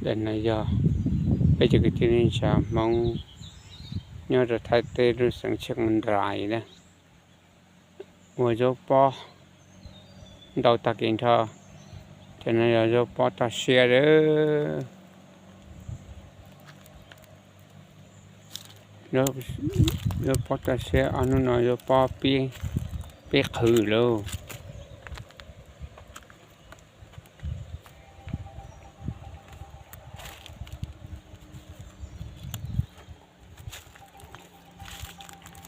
Ntawm no yog peb cov kwv tij neej tsa Hmoob nyob rau Thaib teb lub xeev Tsheej Nrais na, ua zaub pob ntau tag kev nrho. Cov no yog zaub pob toj siab lawm. Zaub pob toj siab, ob hnub no zaub pob pib qhwv lauj.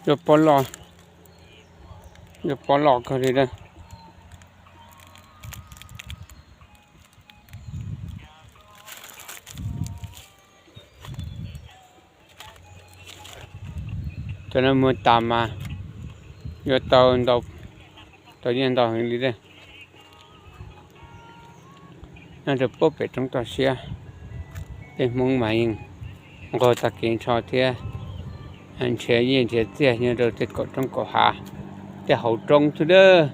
Zaub pob loj, zaub pob loj kawg li na. Cov no muag tas mas yuav tau ntau, tau nyiaj ntau heev li. Nyob rau pem roob toj siab, tej Hmoob mas yeej nquag tag kev nrho thiab, nrhiav nyiaj nrhiav txiaj nyob rau tej kaum roob kaum hav, tej hauv roob xwb dab.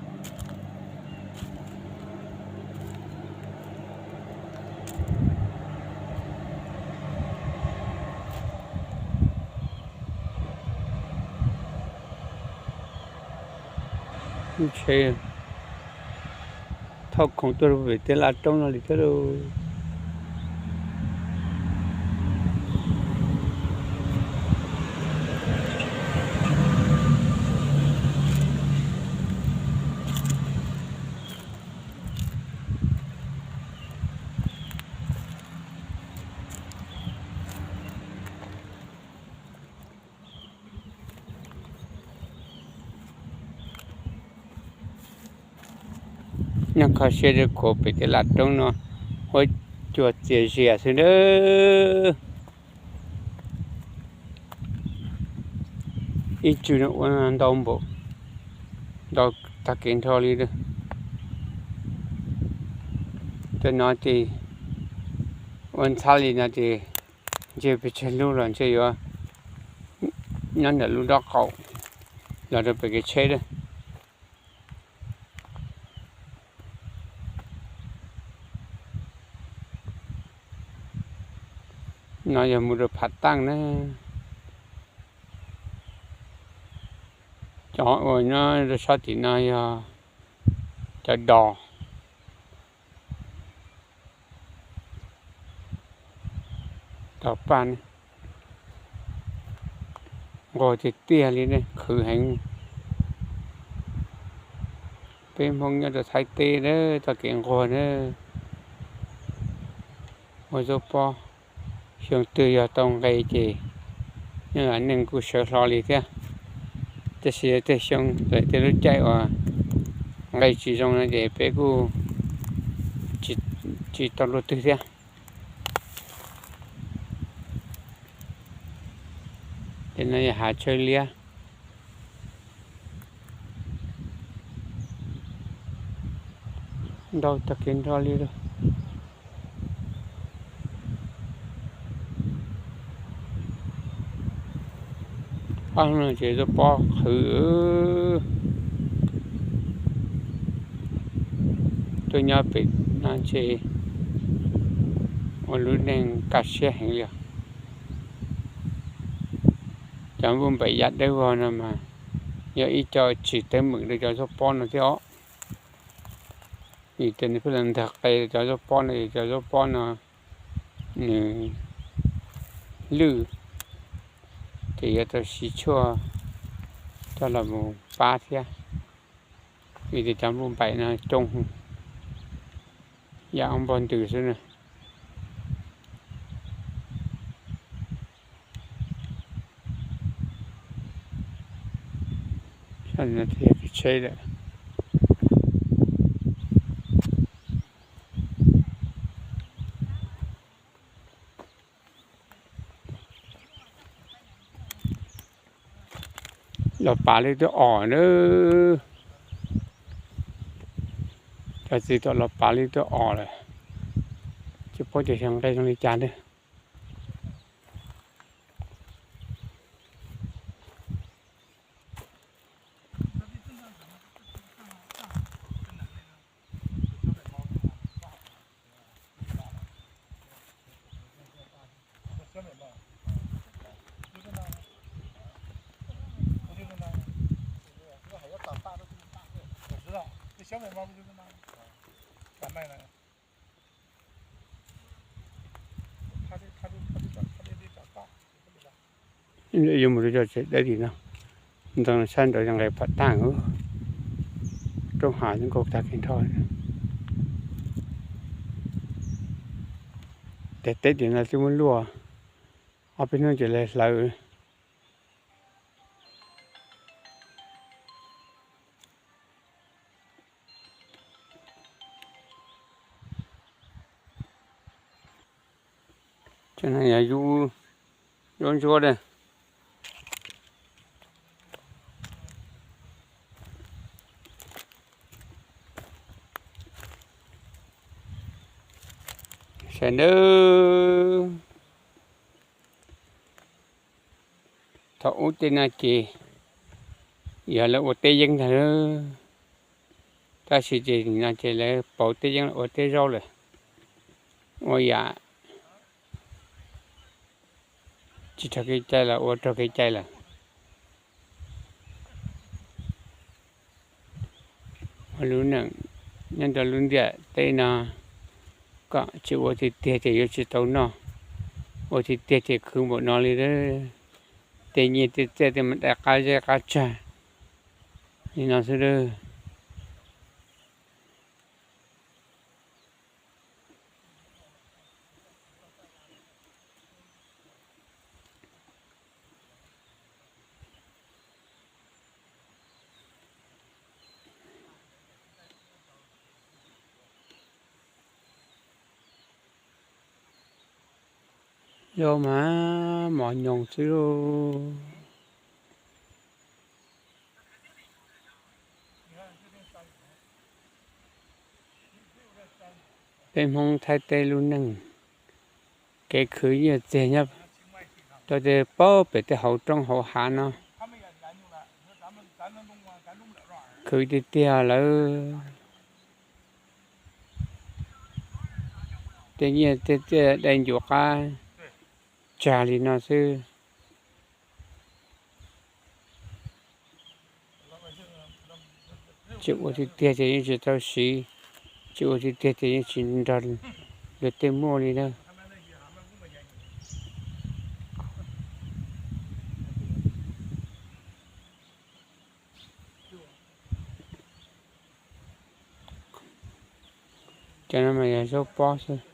Lub tsheb thauj khoom tuaj rau pem tej laj roob no li thiab lauj. Nyob kho siab rau kuv pem tej laj roob no, huab cua txias zias xwb dab. Ib tsug no ua ntau npaum, ntau tag kev nrho li. Tej no ces ua ntxhab li no ces ntshe pes tsawg lub los ntshe yuav nyob ntawm lub dob qaum los rau pem kev tsheb lawm. No yog mus rau Phav Taj na. Cov uas nyob rau sab tim no yog cov dos, dos paj, nquag tiag tiag li, qhwv heev. Peb Hmoob nyob rau Thaib teb txoj kev nquag na, ua zaub pob. Xyoo twg yog tau nqe ces neeg kuj sawv hlo li thiab. Tab sis tej xyoo lawm tej lub caij uas nqe tsis zoo no ces peb kuj tsis tau luaj twg thiab. Ces no yog hav tsawb liab, ntau tag kev nrho li lawm. Ob hnub no ces zaub pob qhwv. Tuaj nyob pem no ces ua lub neej kaj siab heev li os. Cov npuj npaim yav dawb vog no mas yog ib co tsim teeb meem rau cov zaub pob no thiab os. Vim tias nws pheej los ntag qe cov zaub pob no, cov zaub pob no nws lwj, ces yuav tau siv tshuaj coj los mus pab thiab. Vim tias cov npuj npaim no coob, yam ua npog ntws xwb na. Sab no thiaj kev tsheb lawm. Los pav lwj twb os na. Cov txiv tuaj los pav lwj twb os lawm, tsis paub tias xyov nqe zoo li cas na. Yuav mus rau cov tsev dawb tim no, ntxeev sab nraud nqes phom tag, roob hav nkaus tag kev nrho. Ces teb tim no twb muab luaj, ob peb hnub ces lawv hlawv. Cov no yog yub ntsuab na. Sawv daws, thaum ub tej no ces yog lawv ua teb yeeb ntag, tab sis ces nim no ces lawv pauv teb yeeb los ua teb zaub lawm, ua yam tsis raug kev cai los ua raug kev cai lawm. Ua lub neej nyob rau lub ntiaj teb no, kom tsis ua tiag tiag ces yuav tsis tau noj, ua tiag tiag ces khwv npaum no li. Tej nyiaj tej txiaj tej mas dai qab zej qab tsag li no xwb. Zaub mas mos nyoos xwb lauj. Peb Hmoob Thaib teb lub neej, kev khwv nyiaj txiag nyob rau tej paub pem tej hauv roob hauv hav no, khwv tiag tiag lawm. Tej nyiaj tej txiaj dai ncuav qab tsag li no xwb. Tsis ua tiag tiag ces yeej tsis tau siv, tsis ua tiag tiag ces yeej tsis nrog luag tej muaj li na. Cov no mas yog zaub pob xwb.